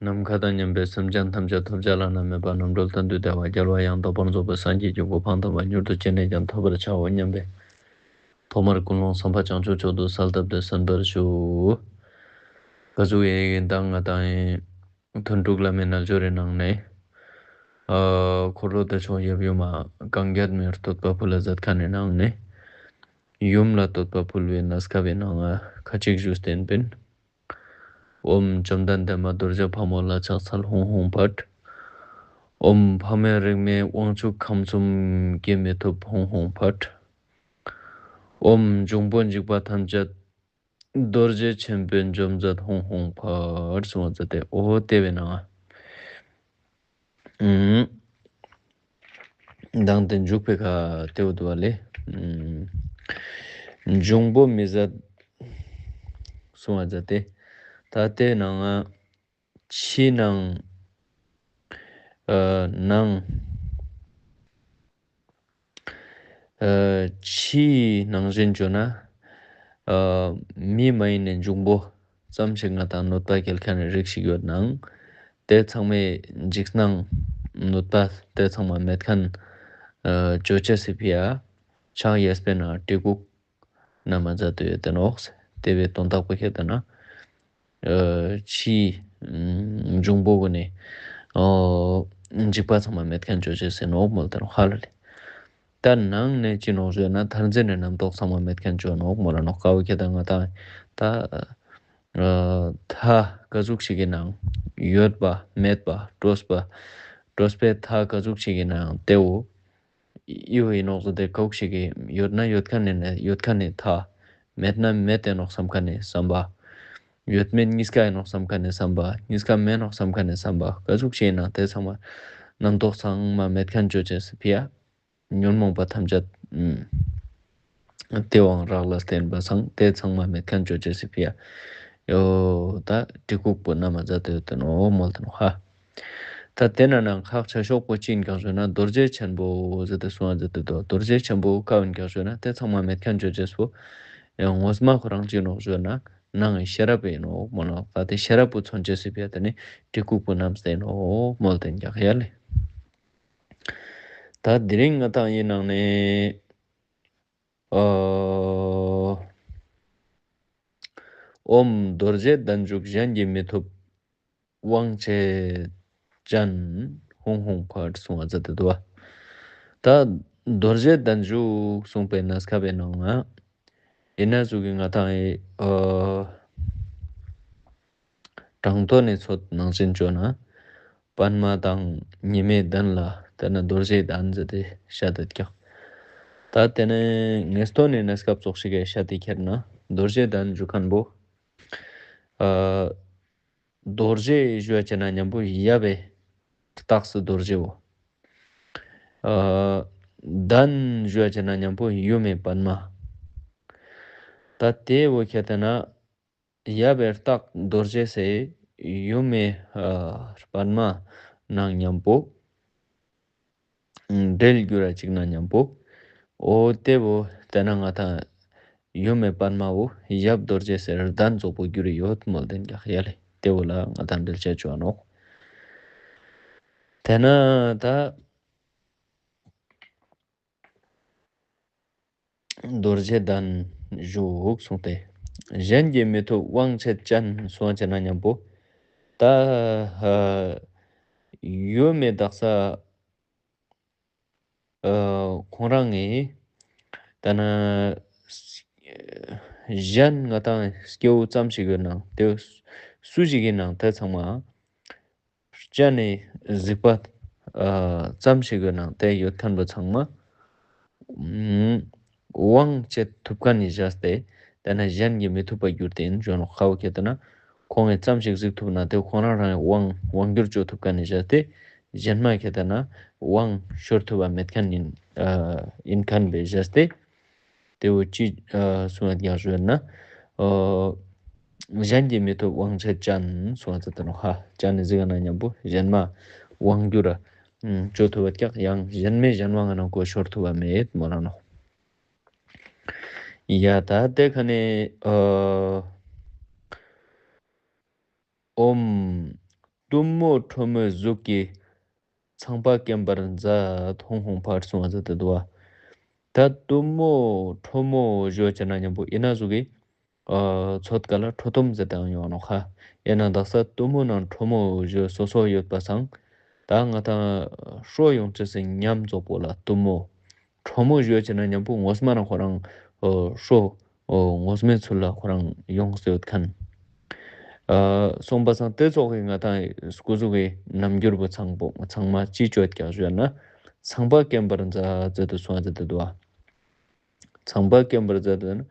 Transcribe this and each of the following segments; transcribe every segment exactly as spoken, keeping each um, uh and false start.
ནམ་མཁའ་དང་མཉམ་པའི་སེམས་ཅན་ཐམས་ཅད་ཐོབ་བྱ་བླ་ན་མེད་པ་རྣམ་གྲོལ་གཏན་དུ་བདེ་བ་རྒྱལ་བ་ཡང་དག་པར་རྫོགས་པའི་སངས་རྒྱས་ཀྱི་གོ་འཕང་དམ་པ་མྱུར་དུ་ཅི་ནས་ཀྱང་ཐོབ་པར་བྱའོ་སྙམ་པའི་ཐོག་མར་ཀུན་སློང་བསམ་པ་བྱང་ཆུབ་མཆོག་ཏུ་གསལ་བཏབ་སྟེ་གསན་པར་ཞུ། ག་ཟུག་ཡིན་ཡིན་དང་ང་དང་ཡིན། ཐུན་དྲུག་བླ་མའི་རྣལ་འབྱོར་རི་ནང་ནས། ཨ་འཁོར་ལོ་བདེ་མཆོག་ཡབ་ཡུམ་མ་གངས་རྒྱལ་མའི་བསྟོད་པ་ཕུལ་ལ་མཛད་མཁན་ནི་ནང་ནས། ཡུམ་ལ་བསྟོད་པ་ཕུལ་བའི་གནས་སྐབས་པའི་ནང་ང་ཁ་ཅིག་ཞུས་བསྟན་པིན། ཨོཾ་བཅོམ་ལྡན་འདས་མ་རྡོ་རྗེ་ཕག་མོ་ལ་ཕྱག་འཚལ་ཧཱུྃ་ཧཱུྃ་ཕཊ། ཨོཾ་འཕགས་མའི་རིག་མའི་དབང་ཕྱུག་ཁམས་གསུམ་སྐྱེ་མི་ཐུབ་ཧཱུྃ་ཧཱུྃ་ཕཊ། ཨོཾ་འབྱུང་པོ་འཇིགས་པ་ཐམས་ཅད་རྡོ་རྗེ་ཆེན་པོས་འཇོམས་མཛད་ཧཱུྃ་ཧཱུྃ་ཕཊ་གསུང་བ་མཛད་དེ་འོ་དེ་བའི་ནང་ང་། མདང་དེ་མཇུག་པའི་ཁ་དེ་བོ་འདུག་བ་ལེ། འབྱུང་པོ་མི་བཟད་གསུང་བ་མཛད་དེ། ད་དེ་ནང་ང་ཕྱི་ནང་ཨ་ནང་ཨ་ཕྱིའི་ནང་བཞིན་བརྗོད་ན། ཨ་མི་མ་ཡིན་ནི་འབྱུང་པོ་ཙམ་ཞིག་ང་དང་གནོད་པ་སྐྱེལ་མཁན་ནི་རིགས་ཤིག་ཡོད་ནའང་། དེ་ཚང་མའི་འཇིགས་སྣང་གནོད་པ་དེ་ཚང་མ་མེད་མཁན་ཨ་ཅོ་ཅེས་སི་ཕི་ཡ་ཕྱག་གཡས་པའི་ནང་གྲི་གུག་བསྣམས་མཛད་དེ་ཡོད་དེ་ནོག། དེ་བའི་དོན་དག་པོ་ཁྱེད་ལྟ་ན། ཨ་ཕྱིའི་འབྱུང་པོ་གུན་ནི་ཨ་འཇིགས་པ་ཚང་མ་མེད་མཁན་ཅོ་ཅེས་ཟེར་ནོག་མོལ་ཏེ་ནོག་ཧ་ལ་ལེ། ད་ནང་ནས་ཅི་ནོག་ཞུས་ན་མཐར་འཛིན་ནི་རྣམ་རྟོག་ཚང་མ་མེད་མཁན་ཅོ་ནོག་མོལ་ནོག། ཀ་བོ་ཁྱེད་ལྟ་ང་དང་ད་ཨ་མཐའ་ག་ཟུག་ཞིག་གི་ནང་ཡོད་པ་མེད་པ་གྲོལ་བ་གྲོལ་བའི་མཐའ་ག་ཟུག་ཞིག་གི་ནང་དེ་བོ། ཡོད་ཡིན་ནོག་ཟེར་ཏེ་ཀ་བོ་ཞིག་གི་ཡོད་ན་ཡོད་མཁན་ནི་ཡོད་མཁན་ནི་མཐའ། མེད་ན་མེད་དེ་ནོག་བསམ་མཁན་ནི་བསམ་པ། ཡོད་མེད་གཉིས་ཀ་ཡིན་ནོག་བསམ་མཁན་ནི་བསམ་པ། གཉིས་ཀ་མེད་ནོག་བསམ་མཁན་ནི་བསམ་པ་ག་ཟུག་ཞིག་ཡིན་ན་དེ་ཚང་མ་རྣམ་རྟོག་ཚང་མ་མེད་མཁན་ཅོ་ཅེས་སི་ཕི་ཡ། ཉོན་མོངས་པ་ཐམས་ཅད་ཨུམ་དེ་བོའང་རགས་ལ་བརྟེན་པ་སང་དེ་ཚང་མ་མེད་མཁན་ཅོ་ཅེས་སི་ཕི་ཡ། ཡོད་ད་གྲི་གུག་པོ་བསྣམས་མཛད་དེ་ཡོད་དེ་ནོག་མོལ་ཏེ་ནོག་ཧ། ད་དེ་ན་ནང་ཁག་ཆེ་ཤོས་པོ་ཅི་ཡིན་གང་ཞུས་ན་རྡོ་རྗེ་ཆེན་པོ་ཟེར་ཏེ་གསུང་བ་མཛད་དེ་འདུག། རྡོ་རྗེ་ཆེན་པོ་ཀ་བོ་ཡིན་གང་ཞུས་ན་དེ་ཚང་མ་མེད་མཁན་ཅོ་ཅེས་པོ། ཡང་ངོ་མ་ཁོ་རང་ཅི་ཡིན་ནོག་ཞུས་ན་ནང་གི་ཤེས་རབ་ཡིན་ནོག་མོལ་ནོག། ད་དེ་ཤེས་རབ་པོ་མཚོན་ཅེས་སི་ཕི་ཡ་དེ་ནི་གྲི་གུག་པོ་བསྣམས་ཏེ་ཡིན་ནོག་མོལ་ཏེ་ཡིན་ཀྱག་ཡ་ལེ། ད་དེ་རིང་ང་དང་ཡིན་ནང་ནས་ཨ་ཨོཾ་རྡོ་རྗེ་གདན་བཞུགས་གཞན་གྱིས་མི་ཐུབ། དབང་བྱེད་ཅན་ཧཱུྃ་ཧཱུྃ་ཕཊ་གསུང་བ་མཛད་དེ་འདུག་པ། ད་རྡོ་རྗེ་གདན་བཞུགས་གསུངས་པའི་གནས་སྐབས་པའི་ནང་ང་ཡིན་ན་ཟུག་གི་ང་དང་ཨ་གྲངས་ཐོ་ནས་ཚོད་ནང་བཞིན་བརྗོད་ན། པདྨ་དང་ཉི་མའི་གདན་ལ་དེ་ན་རྡོ་རྗེའི་གདན་ཟེར་ཏེ་བཤད་དེ་ཀྱག། ད་དེ་ནས་ངེས་སྟོན་ནི་གནས་སྐབས་ཙོགས་ཤིག་གི་བཤད་དེ་ཁྱེར་ན་རྡོ་རྗེའི་གདན་ཞུ་མཁན་པོ། ཨ་རྡོ་རྗེ་ཞུ་བ་བྱས་ན་མཉམ་པོ་ཡབ་བི་རྟགས་སུ་རྡོ་རྗེ་བོ། ཨ་གདན་ཞུ་བ་བྱས་ན་མཉམ་པོ་ཡུམ་མི་པདྨ། ད་དེ་བོ་ཁྱེད་ལྟ་ན། ཡབ་བི་རྟགས་རྡོ་རྗེ་སེ་ཡུམ་མི་ཨ་པདྨ་ནང་མཉམ་པོ་འབྲེལ་གྱུར་ར་ཅིག་ན་མཉམ་པོ། འོ་དེ་བོ་དེ་ན་ང་དང་ཡུམ་མི་པདྨ་བོ་ཡབ་རྡོ་རྗེ་སེ་གདན་ཙོགས་པོ་གྱུར་ཡོད་མོལ་ཏེ་ཡིན་ཀྱག་ཡ་ལེ། དེ་བོ་ལ་ང་དང་འབྲེལ་བྱ་ཅོ་ནོག། དེ་ན་ད། རྡོ་རྗེ་གདན་བཞུགས་གསུངས་ཏེ། གཞན་གྱིས་མི་ཐུབ་དབང་བྱེད་ཅན་གསུང་བ་བྱས་ན་མཉམ་པོ། ད་ཡུམ་མི་དག་ས་ཁོང་རང་ངི་ད་ན་གཞན་ང་དང་སྐྱེ་བོ་ཙམ་ཞིག་ཡོད་ནའང་དེ་སུ་ཞིག་ཡིན་ནའང་དེ་ཚང་མ། སྤྱན་ནི་གཟིགས་པ་ཙམ་ཞིག་གི་ནང་དེ་ཡོད་མཁན་པོ་ཚང་མ་དབང་བྱེད་ཐུབ་མཁན་ནི་བཞག་སྟེ། དེ་ན་གཞན་གྱིས་མི་ཐུབ་པ་གྱུར་ཏེ་ཡིན་ཞུ་ནོག། ཁ་བོ་ཁྱེད་ལྟ་ན་ཁོང་ངི་ཙམ་ཞིག་གཟིགས་ཐུབ་ན་དེ་ཁོང་རང་རང་ངི་དབང་དབང་བསྒྱུར་བཅོ་ཐུབ་མཁན་ནི་བཞག་སྟེ། གཞན་མ་ཁྱེད་ལྟ་ན་དབང་ཤོར་ཐུབ་པ་མེད་མཁན་ཡིན་ཡིན་མཁན་པོ་བཞག་སྟེ། དེ་བོ་ཅི་གསུང་བ་ཡང་ཞུ་ན། གཞན་གྱིས་མི་ཐུབ་དབང་བྱེད་ཅན་གསུང་བ་ཙ་ཏ་ནོ་ཧ། ཅན་ནི་གཟིགས་ན་མཉམ་པོ་གཞན་མ་དབང་བསྒྱུར་བཅོ་ཐུབ་པ་ཀྱག། ཡང་གཞན་མའི་གཞན་དབང་ནང་གོ་ཤོར་ཐུབ་པ་མེད་མོལ་ལ་ནོ། ཡ་ད་དེ་ཁ་ནས་ཨོམ། གཏུམ་མོ་ཁྲོ་མོའི་གཟུགས་ཀྱིས། ཚངས་པ་སྐེམ་པར་མཛད། ཧཱུྃ་ཧཱུྃ་ཕཊ་གསུངས་ཏེ་འདུག་པ། ད་གཏུམ་མོ་ཁྲོ་མོ་ཞུ་ཅེས་ན་མཉམ་པོ་ཨི་ན་ཟུག་གི་ཨ་ཚོད་ཀ་ལ་ཁྲོ་གཏུམ་ཟེར་ཏེ་ཡང་ཡོང་ནོག་ཧ། ཨི་ན་དག་ས་གཏུམ་མོ་ནང་ཁྲོ་མོ་ཞུ་སོ་སོ་ཡོད་པ་སང་། ད་ང་ཏང་ཧྲོ་ཡོང་ཅེས་སི་ཉམས་ཙོགས་པོ་ལ་གཏུམ་མོ། ཁྲོ་མོ་ཞུ་ཅེས་ན་མཉམ་པོ་ངོ་མ་ན་ཁོ་རང་ཨ་ཧྲོ་ཨ་ངོ་མའི་ཚུལ་ལ་ཁོ་རང་ཡོངས་ཏེ་ཡོད་ཁན། ཨ་སོང་པ་སང་ཏེ་ཙོགས་སི་ང་ཏང་སྐུ་གཟུགས་སི་རྣམ་འགྱུར་པོ་ཚང་པོ་ཚང་མ་ཅི་ཅོ་ཡོད་ཀྱག་ཞུ་ན། ཚངས་པ་སྐེམ་པར་མཛད་ཟེར་ཏེ་གསུངས་ཏེ་འདུག་པ། ཚངས་པ་སྐེམ་པར་མཛད་ཟེར་ན་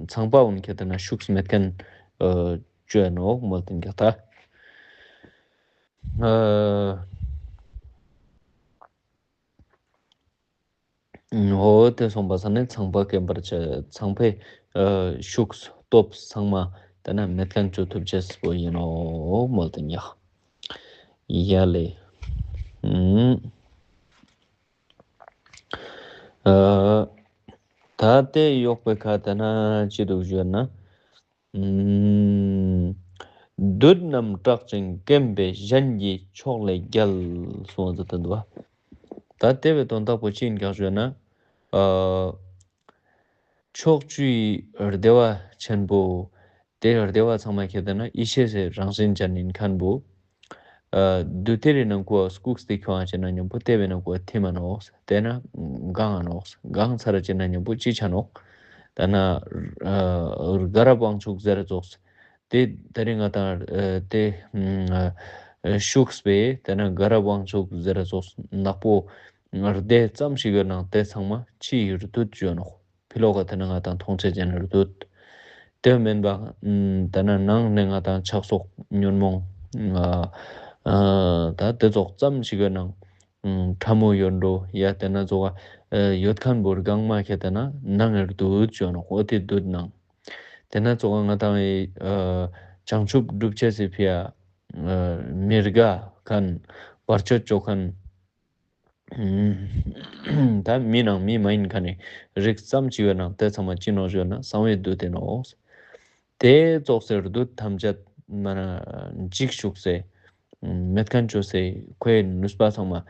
ཚངས་པ་འོ་ན་ཁྱེར་ཏེ་ན་ཤུགས་མེད་ཁན་ཨ་ཅོ་ཡ་ནོག་མོལ་ཏེ་ཀྱག་ད། ཨ་འོ་ཏེ་སོང་པ་སང་ནི་ཚངས་པ་སྐེམ་པར་བྱེད། ཚངས་པའི་ཨ་ཤུགས་སྟོབས་ཚང་མ་ཏེ་ན་མེད་ཁན་ཅོ་ཐུབ་ཅེས་པོ་ཨིན་ནོག་མོལ་ཏེ་ཀྱག། ཡ་ལེ། ཨ་ད་ཏེ་ཡོག་པའི་ཁ་ཏེ་ན་ཅི་འདུག་ཞུ་ན། ཨུམ། བདུད་རྣམས་སྐྲག་ཅིང་སྐེམ་པས་གཞན་གྱི་ཕྱོགས་ལས་རྒྱལ། གསུངས་ཏེ་འདུག་པ། ད་ཏེ་བོའི་དོན་དག་པོ་ཅི་ཨིན་ཀྱག་ཞུ་ན། ཨ་ཕྱོགས་བཅུའི་བདེ་བ་ཆེན་པོ། ཏེ་བདེ་བ་ཚང་མ་ཁྱེར་ཏེ་ན་ཡེ་ཤེས་སི་རང་བཞིན་ཅན་ཨིན་ཁན་བོ། ཨ་བདུད་ཏེ་རི་ནང་ཀོ་སྐུགས་ཏེ་ཁྱོང་ཅེས་ན་མཉམ་པོ་ཏེ་བོའི་ནང་ཀོ་ཐིམ་མ་ནོག། ཏེ་ན་གང་ང་ནོག། གང་ཚར་ཅེས་ན་མཉམ་པོ་ཅི་ཆ་ནོག། ཏེ་ན་ཨ་དགའ་རབ་དབང་ཕྱུག་ཟེར་ཙོགས། ཏེ་ད་རིང་ང་ཏང་ཨ་ཏེ་ཨ་ཤུགས་པོ་ཏེ་ན་དགའ་རབ་དབང་ཕྱུག་ཟེར་ཙོགས་ནག་པོ་རྡེ་ཙམ་ཞིག་ཡོད་ནང་ཏེ་ཚང་མ་ཕྱིའི་རྡུལ་ཅོ་ནོག། ཕི་ལོག་ག་ཏེ་ན་ང་ཏང་མཐོང་ཆ་ཅན་རྡུལ། ཏེ་མེན་པ་ཨ་ཏེ་ན་ནང་ནེ་ང་ཏང་ཆགས་སོགས་ཉོན་མོངས་ཨ་ཨ་ད་ཏེ་ཙོགས་ཙམ་ཞིག་ཡོད་ནང་ཨ་ཕྲ་མོ་ཡོད་འགྲོ་ཡ་ཏེ་ན་ཙོགས་ཨ་ཡོད་ཁན་བོ་གང་མ་ཁྱེར་ཏེ་ན་ནང་ངི་རྡུལ་ཅོ་ནོག། འོ་ཏེ་རྡུལ་ནང་ཏེ་ན་ཙོགས་ང་ཏང་ཨ་བྱང་ཆུབ་སྒྲུབ་ཅེས་སི་ཕི་འ་ཨ་མི་དགའ་ཁན་བར་ཆད་ཅོ་ཁན། ད་མི་ནང་མི་མ་ཡིན་ཁན་ནི་རིགས་ཙམ་ཅིག་ཡོད་ན་ཏེ་ཚང་མ་ཅི་ནོག་ཞུ་ན་གསང་བའི་བདུད་ཏེ་ནོག། ཏེ་ཙོགས་སི་བདུད་ཐམས་ཅད་མ་ན་འཇིགས་ཅུག་སྟེ་མེད་ཁན་ཅོས་ཏེ་ཁོའི་ནུས་པ་ཚང་མ་ཨ་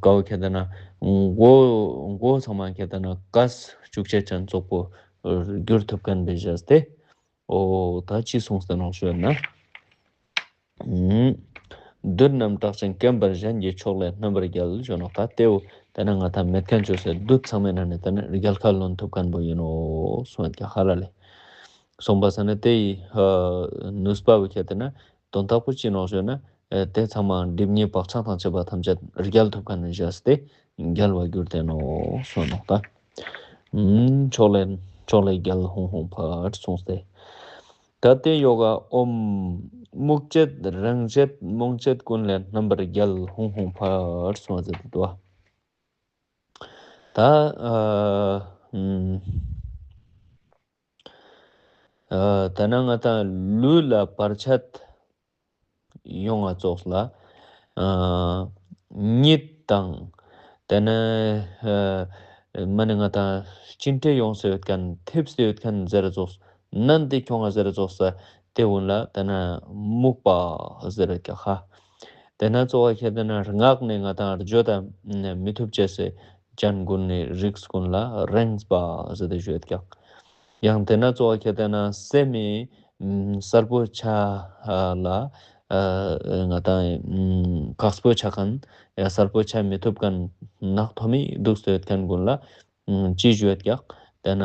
ཀའོ་ཁྱེར་ཏེ་ན་མགོ་མགོ་ཚང་མ་ཁྱེར་ཏེ་ན་གས་ཅུག་ཅེས་ཅན་ཙོགས་པོ་གྱུར་ཐུབ་ཁན་བེ་ཞེས་ཏེ། འོ་ད་ཅི་གསུངས་ཏེ་ནོག་ཞུ་ན། ཨུམ། བདུད་རྣམས་སྐྲག་ཅིང་སྐེམ་པས་གཞན་གྱི་ཕྱོགས་ལས་རྣམ་པར་རྒྱལ། ཞུ་ནོག། ད་ཏེའུ་ཏེ་ན་ང་ཏང་མེད་ཁན་ཅོས་ཏེ་བདུད་ཚང་མའི་ནང་ནེ་ཏེ་ན་རྒྱལ་ཁ་ལོན་ཐུབ་ཁན་བོ་ཨིན་ནོག་གསུངས་ཀྱག་ཧ་ལ་ལེ། གསུངས་པ་སང་ནི་ཏེའི་ནུས་པ་བོ་ཁྱེར་ཏེ་ན་དོན་དག་པོ་ཅི་ནོག་ཞུ་ན། ཨེ་ཏེ་ཚང་མ་སྒྲིབ་གཉིས་བག་ཆགས་དང་བཅས་པ་ཐམས་ཅད་རྒྱལ་ཐུབ་ཁན་ནི་ཞེས་ཏེ་རྒྱལ་བ་གྱུར་ཏེ་ནོག་གསུངས་ནོག་ད། ཨུམ། ཕྱོགས་ལས་ཕྱོགས་ལས་རྒྱལ་ཧཱུྃ་ཧཱུྃ་ཕཊ་གསུངས་ཏེ། ད་ཏེ་ཡོག་ག་ཨོཾ། རྨུགས་བྱེད་རེངས་བྱེད་རྨོངས་བྱེད་ཀུན་ལས་རྣམ་པར་རྒྱལ་ཧཱུྃ་ཧཱུྃ་ཕཊ་གསུངས་ཏེ་འདུག་པ། ད་ཨ་ཨུམ། ཨ་ཏེ་ན་ང་ཏང་ལུས་ལ་བར་ཆད་ཡོང་ང་ཙོགས་ལ་ཨ་གཉིད་དང་ཏེ་ན་ཨ་མ་ནེ་ང་ཏང་ཅི་འདྲ་ཡོངས་ཏེ་ཡོད་ཁན་ཐིབས་ཏེ་ཡོད་ཁན་ཟེར་ཙོགས་ནན་ཏེ་ཁྱོང་ང་ཟེར་ཙོགས་ས་ཏེ་གུན་ལ་ཏེ་ན་རྨུགས་པ་ཟེར་ཀྱག་ཧ། ཏེ་ན་ཙོགས་ཁྱེར་ཏེ་ན་ངག་ནེ་ང་ཏང་བརྗོད་ད་མི་ཐུབ་ཅེས་སི་ཅན་གུན་ནི་རིགས་གུན་ལ་རེངས་པ་ཟེར་ཏེ་ཞུ་ཡོད་ཀྱག། ཡང་ཏེ་ན་ཙོགས་ཁྱེར་ཏེ་ན་སེམས་མི་ཨ་གསལ་པོ་ཆ་ལ་ཨ་ང་ཏང་ཨ་ཀགས་པོ་ཆ་ཁན་ཡང་གསལ་པོ་ཆ་མི་ཐུབ་ཁན་ནག་ཐོམ་མི་དུག་སྟེ་ཡོད་ཁན་གུན་ལ་ཨ་ཅི་ཞུ་ཡོད་ཀྱག། ཏེ་ན་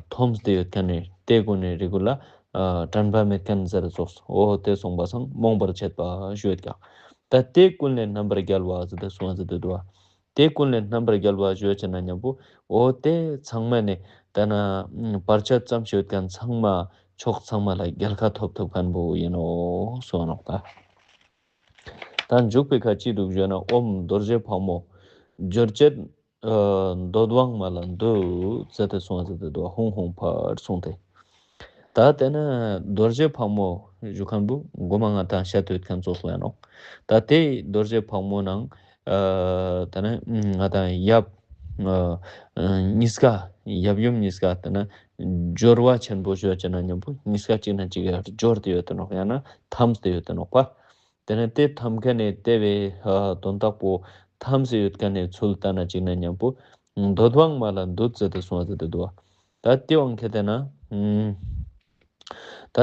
ཐོམས་ཏེ་ཡོད་ཁན་ནི་ཏེ་གུན་ནི་རིགས་གུན་ལ་ཨ་དྲན་པ་མེད་ཁན་ཟེར་ཙོགས། འོ་ཏེ་གསུངས་པ་སང་རྨོངས་པར་བྱེད་པ་ཞུ་ཡོད་ཀྱག། ད་ཏེ་ཀུན་ལས་རྣམ་པར་རྒྱལ་བ་ཟེར་ཏེ་གསུངས་ཏེ་འདུག་པ། ཏེ་ཀུན་ལས་རྣམ་པར་རྒྱལ་བ་ཞུ་ཅེས་ན་ཉམ་པོ་འོ་ཏེ་ཚང་མ་ནི་ཏེ་ན་བར་ཆད་ཙམ་ཞིག་ཡོད་ཁན་ཚང་མ་ཕྱོགས་ཚང་མ་ལ་རྒྱལ་ཁ་ཐོབ་ཐུབ་ཁན་བོ་ཨིན་ནོག་གསུངས་ནོག་ད། ད་མཇུག་པའི་ཁ་ཅི་དུག་ཞུ་ན་ཨོཾ་རྡོ་རྗེ་ཕག་མོ་སྦྱོར་བྱེད་ཨ་འདོད་དབང་མ་ལ་འདུད་ཟེར་ཏེ་གསུངས་ཏེ་འདུག་པ། ཧཱུྃ་ཧཱུྃ་ཕཊ་གསུངས་ཏེ། ད་ཏེ་ན་རྡོ་རྗེ་ཕག་མོ་ཞུ་ཁན་བོ་གོ་མ་ང་ཏང་ཤད་དེ་ཡོད་ཁན་ཙོགས་ལ་ཨིན་ནོག། ད་ཏེ་རྡོ་རྗེ་ཕག་མོ་ནང་ཨ་ཏེ་ན་ང་ཏང་ཡབ་ཨ་ཉིས་ཀ་ཡབ་ཡུམ་ཉིས་ཀ་ཏེ་ན་སྦྱོར་བ་ཆེན་པོ་ཞུ་ཅེས་ན་ཉམ་པོ་ཉིས་ཀ་ཅིག་ན་ཅིག་སྦྱོར་ཏེ་ཡོད་དེ་ནོག། ཡང་ན་ཐམས་ཏེ་ཡོད་དེ་ནོག་པ། ཏེ་ནེ་ཏེ་ཐམས་ཁན་ནི་ཏེ་བོའི་ཨ་དོན་དག་པོ་ཐམས་ཏེ་ཡོད་ཁན་ནི་ཚུལ་ལྟ་ན་ཅིག་ན་ཉམ་པོ་འདོད་དབང་མ་ལ་འདུད་ཟེར་ཏེ་གསུངས་ཏེ་དུག་པ། ཏ་ཏེ་བོ་ཁེ་ཏེ་ན་ཨུམ། ཏ་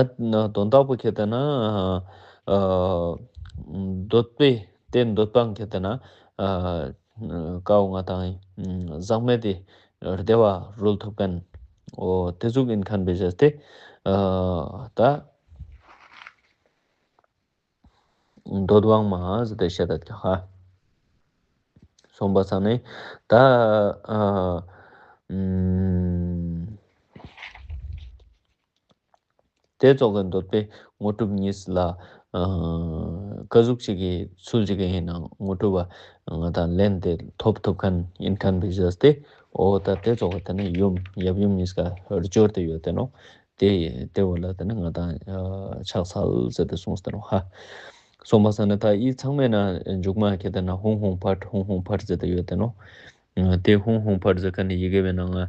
དོན་དག་པོ་ཁེ་ཏེ་ན་ཨ་འདོད་པའི་ཏེ་འདོད་པའང་ཁེ་ཏེ་ན་ཨ་ཀའོ་ང་དང་ཨུམ་ཟག་མེད་དི་བདེ་བ་རོལ་ཐུབ་ཁན་འོ་ཏེ་ཟུག་ཨིན་ཁན་བོའེ་ཟེར་ཏེ་ཨ་ཏ་འདོད་དབང་མ་ཟེར་ཏེ་ཤད་ད་ཀྱག་ཧ། སོང་པ་སང་ནེ་ཏ་ཨ་ཨུམ། ཏེ་ཙོགས་སི་འདོད་པའི་དངོས་གྲུབ་ཉིས་ལ་ཨ་ཀ་ཟུག་ཅིག་གི་ཚུལ་ཅིག་གི་ཨིན་ན་དངོས་གྲུབ་པ་ང་དང་ལེན་ཏེ་ཐོབ་ཐུབ་ཁན་ཨིན་ཁན་བོའེ་ཟེར་ཏེ་འོ་ཏ་ཏེ་ཙོགས་སི་ཏེ་ནེ་ཡུམ་ཡབ་ཡུམ་ཉིས་ཀ་སྦྱོར་ཏེ་ཡོད་ཏེ་ནོག། ཏེ་ཏེ་བོ་ལ་ཏེ་ནེ་ང་དང་ཨ་ཕྱག་འཚལ་ཟེར་ཏེ་གསུངས་ཏེ་ནོག་ཧ། སོང་པ་སང་ནེ་ཏ་འི་ཚང་མའེ་ནང་མཇུག་མ་ཁེ་ཏེ་ན་ཧཱུྃ་ཧཱུྃ་ཕཊ་ཧཱུྃ་ཧཱུྃ་ཕཊ་ཟེར་ཏེ་ཡོད་ཏེ་ནོག། ཏེ་ཧཱུྃ་ཧཱུྃ་ཕཊ་ཟེར་ཁན་ནི་ཡི་གེ་བོའེ་ནང་ང་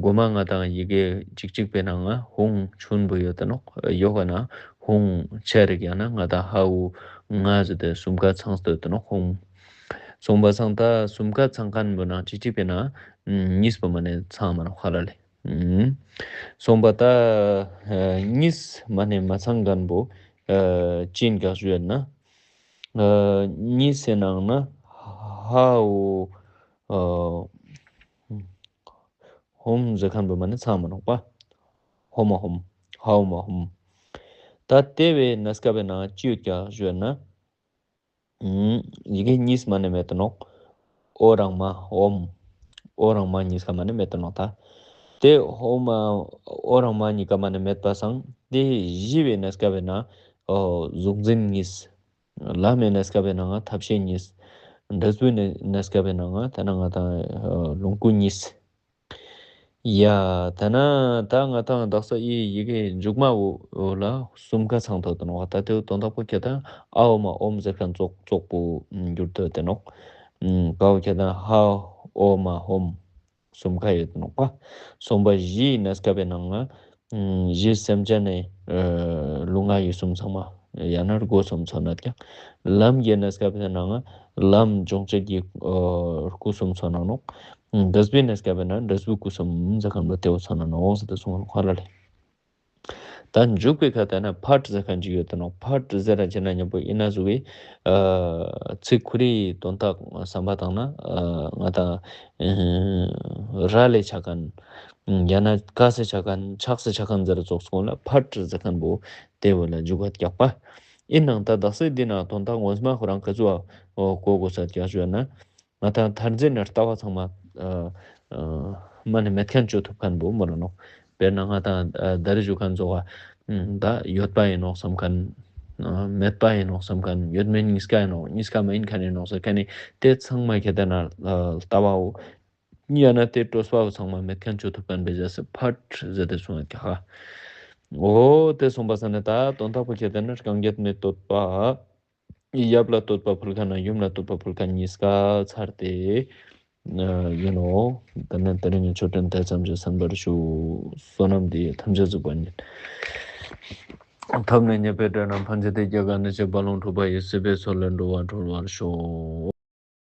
གོ་མ་ང་དང་ཡི་གེ་ཅིག་ཅིག་པོའེ་ནང་ང་ཧཱུྃ་ཆུན་པོ་ཡོད་ཏེ་ནོག། ཡོག་ག་ན་ཧཱུྃ་ཆེ་རིག་ཡང་ན་ང་དང་ཧ་འུ་ང་ཟེར་ཏེ་སུམ་ཀ་ཚང་སྟེ་ཡོད་ཏེ་ནོག་ཧཱུྃ། སོང་པ་སང་ཏ་སུམ་ཀ་ཚང་ཁན་བོའེ་ནང་ཅིག་ཅིག་པོའེ་ནང་ཉིས་པོ་མ་ནེ་ཚང་མ་ནོག་ཧ་ལ་ལེ། སོང་པ་ཏ་ཉིས་མ་ནེ་མ་ཚང་ཁན་བོ་ཅི་ཨིན་ཀྱག་ཞུ་ཡོད་ན་ཉིས་སི་ནང་ན་ཧ་འུ་ཨ་ཧོམ་ཟེར་ཁན་བོ་མ་ནེ་ཚང་མ་ནོག་པ། ཧོ་མ་ཧོམ། ཧ་འུ་མ་ཧོམ། ཏ་ཏེ་བོའེ་ནང་སྐབས་སི་ནང་ཅི་ཡོད་ཀྱག་ཞུ་ཡོད་ན། ཡི་གེ་ཉིས་མ་ནེ་མེད་ཏེ་ནོག། འོ་རང་མ་འོམ། འོ་རང་མ་ཉིས་ཀ་མ་ནེ་མེད་ཏེ་ནོག་ཏ། ཏེ་འོ་མ་འོ་རང་མ་ཉིས་ཀ་མ་ནེ་མེད་པ་སང་ཏེ་བཞི་བོའེ་ནང་སྐབས་སི་ནང་འོ་གཟུགས་འཛིན་ཉིས། ལམ་མི་ནང་སྐབས་སི་ནང་ང་ཐབས་ཤེས་ཉིས། འབྲས་བུའི་ནང་སྐབས་སི་ནང་ང་ཏ་ན་ང་དང་ལོངས་སྐུ་ཉིས། ཡ་ཏ་ན་ཏ་ང་དང་དག་ས་འི་ཡི་གེ་མཇུག་མ་བོ་ལ་སུམ་ཀ་ཚང་ཏེ་ཡོད་ཏེ་ནོག། ཏ་ཏེ་བོ་དོན་དག་པོ་ཁེ་ཏེ་ན་ཨ་འོ་མ་འོམ་ཟེར་ཁན་ཙོགས་ཙོགས་པོ་གྱུར་ཏེ་ཡོད་ཏེ་ནོག། ཀའོ་ཁེ་ཏེ་ན་ཧ་འོ་མ་ཧོམ། སུམ་ཀ་ཡོད་ཏེ་ནོག་པ། སོང་པ་བཞི་ནང་སྐབས་སི་ནང་ང་བཞི་སེམས་ཅན་ནི་ལུས་ངག་ཡིད་གསུམ་ཚང་མ་ཡང་ན་སྒོ་གསུམ་ཚང་ན་ཀྱག། ལམ་གྱི་ནང་སྐབས་སི་ནང་ང་ལམ་སྦྱོང་བྱེད་ཀྱི་སྐུ་གསུམ་ཚང་ན་ནོག། འབྲས་བུའི་ནང་སྐབས་སི་ནང་ང་འབྲས་བུའི་སྐུ་གསུམ་ཟེར་ཁན་བོ་ཏེ་བོ་ཚང་ན་ནོག་ཟེར་ཏེ་གསུངས་པ་ནོག་ཧ་ལ་ལེ། ཏ་མཇུག་པའི་ཁ་ཏེ་ན་ཕཊ་ཟེར་ཁན་ཅིག་ཡོད་ཏེ་ནོག། ཕཊ་ཟེར་ར་ཅི་ན་ཉམ་པོ་ཨིན་ན་ཟུག་གི་ཨ་ཚིག་ཁུ་རིའི་དོན་དག་སམ་པ་ཏང་ན་ཨ་ང་དང་ཨ་ར་ལེ་ཆ་ཁན་ཡང་ན་ཀ་སེ་ཆ་ཁན་ཆག་སེ་ཆ་ཁན་ཟེར་ཙོགས་སྐོར་ལ་ཕཊ་ཟེར་ཁན་བོ་ཏེ་བོ་ལ་མཇུག་ག་ཀྱག་པ། ཨིན་ནའང་ཏ་དག་ས་འི་ནང་དོན་དག་ངོ་མ་ཁོ་རང་ཀ་ཟུག་གོ་གོས་ཀྱག་ཞུ་ན། ང་དང་མཐར་འཛིན་ནི་ལྟ་བ་ཚང་མ་ཨ་ཨ་མ་ནེ་མེད་ཁན་ཅོ་ཐུབ་ཁན་བོ་མ་ནོག། དཔེར་ན་ང་དང་ཨ་ད་རེས་ཞུ་ཁན་ཙོགས་ཨ་ད་ཡོད་པ་ཨིན་ནོག་སམ་ཁན་ཨ་མེད་པ་ཨིན་ནོག་སམ་ཁན་ཡོད་མེད་ཉིས་ཀ་ཨིན་ནོག་ཉིས་ཀ་མ་ཨིན་ཁན་ཨིན་ནོག་ཟེར་ཁན་ནི་ཏེ་ཚང་མ་ཁེ་ཏེ་ན་ལྟ་བའོ། ཡང་ན་ཏེ་སྤྲོས་པའོ་ཚང་མ་མེད་ཁན་ཅོ་ཐུབ་ཁན་བོའེ་ཟེར་ཕཊ་ཟེར་ཏེ་གསུངས་ཀྱག་ཧ། འོ་ཏེ་སོང་པ་སང་ནེ་ཏ་དོན་དག་པོ་ཁེ་ཏེ་ན་རྐང་བརྒྱད་མའི་བསྟོད་པ། ཡབ་ལ་བསྟོད་པ་ཕུལ་ཁན་ན་ཡུམ་ལ་བསྟོད་པ་ཕུལ་ཁན་ཉིས་ཀ་ཚར་ཏེ་ཨ་ཨིན་ནོག། ཏེ་ནེ་དེ་རིང་གི་ཆོས་འབྲེལ་ཏེ་ཙམ་ཞིག་གསན་པར་ཞུ། བསོད་ནམས་འདི་ཡིས་ཐམས་ཅད་གཟིགས་པ་ཉིད། ཐོབ་ནས་ཉེས་པའི་དགྲ་རྣམས་ཕམ་བྱས་ཏེ། སྐྱེ་རྒ་ན་འཆིའི་རྦ་ཀློང་འཁྲུགས་པ་ཡི། སྲིད་པའི་མཚོ་ལས་འགྲོ་བ་སྒྲོལ་བར་ཤོག།